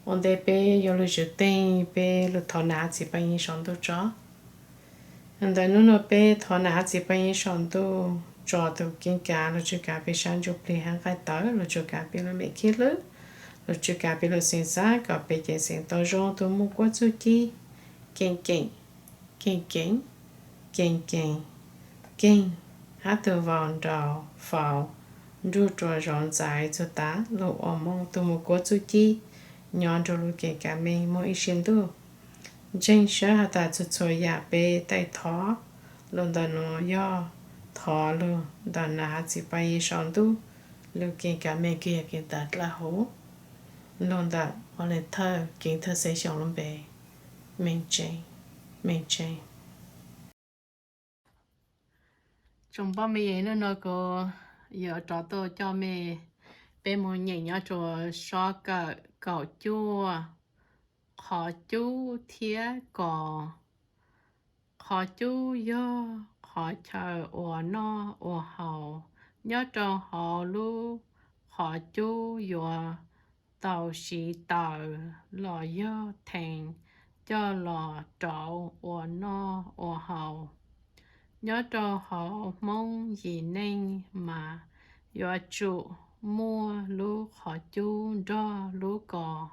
Ua ntej peb yuav lug tswv teeg, peb lug thov nam hav txiv paj yeeb saum ntuj tso. Ntawm nub nua peb thov nam hav txiv paj yeeb saum ntuj tso tus keeb kav lug tswj kav peb sab ntsuj plig hab nqaij tawv, lug tswj kav peb lub mem khib hlwb, lug tswj kav peb lub xeev xab kom peb ceev xeev tau zoo, tus muaj kuab txuj ci keeb keem, keeb keem, keeb keem, keeb, hab tus vau nraug faus nruj rua zov ntxaiv txug tav lug ua Moob, tus muaj kuab txuj ci nyob nrug lub keeb kav meej moog ib sim ntuj. Ntseeg sab has tas txhua txhua yaam peb taij thov lug ntawm nuav yog thov lug ntawm nam hav txiv paj yeeb saum ntuj lub keeb kav meej kws yog keeb kav dlawb huv, lug ntawm ua le thawj keeb thawj xeeb xyoos lub npe, Meej Tseeb, Meej Tseeb. Tsoom phooj mej, nub nua kuv yuav rov tuaj coj mej peb moog nyeem nyob rua sob kawm kaum cuaj, qhov cub thiab kos. Qhov cub yog qhov chaw ua noj ua haus, nyob rau hauv lub qhov cub yuav tau siv taws los yog thees coj los rauv ua noj ua haus. Nyob rau hauv Hmoob yim neej mas yuav tsum muaj lub qhov cub nrog lub kos.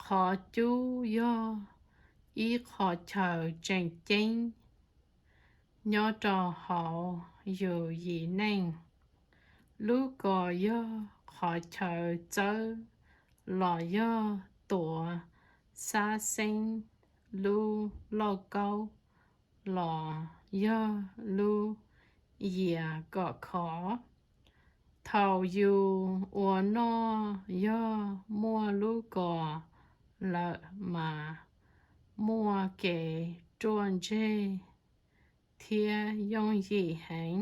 Qhov cub yog ib qho chaw tseem ceeb nyob rau hauv yus yim neej. Lub kos yog qhov chaw txawb los yog tuav xab xeeb lub lauj kaub los yog lub yias kom khov. Thaum yus ua noj yog muaj lub kos lawm mas muaj kev ruaj ntseg thiab yooj yim heev.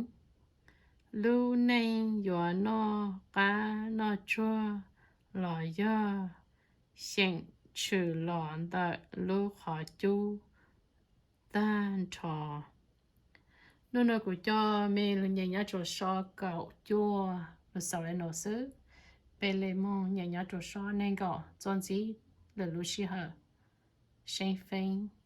Lub neej yuav noj qab noj tsuag los yog xyeem tshwm los ntawm lub qhov cub tag nrho. Nub nua kuv coj mej lug nyeem nyob rua sob kaum cuaj lug xaus le nuav xwb. Peb le moog nyeem nyob rua sob neeg nkaum txuas ntxiv lwm lub sij hawm. Seeb feeb.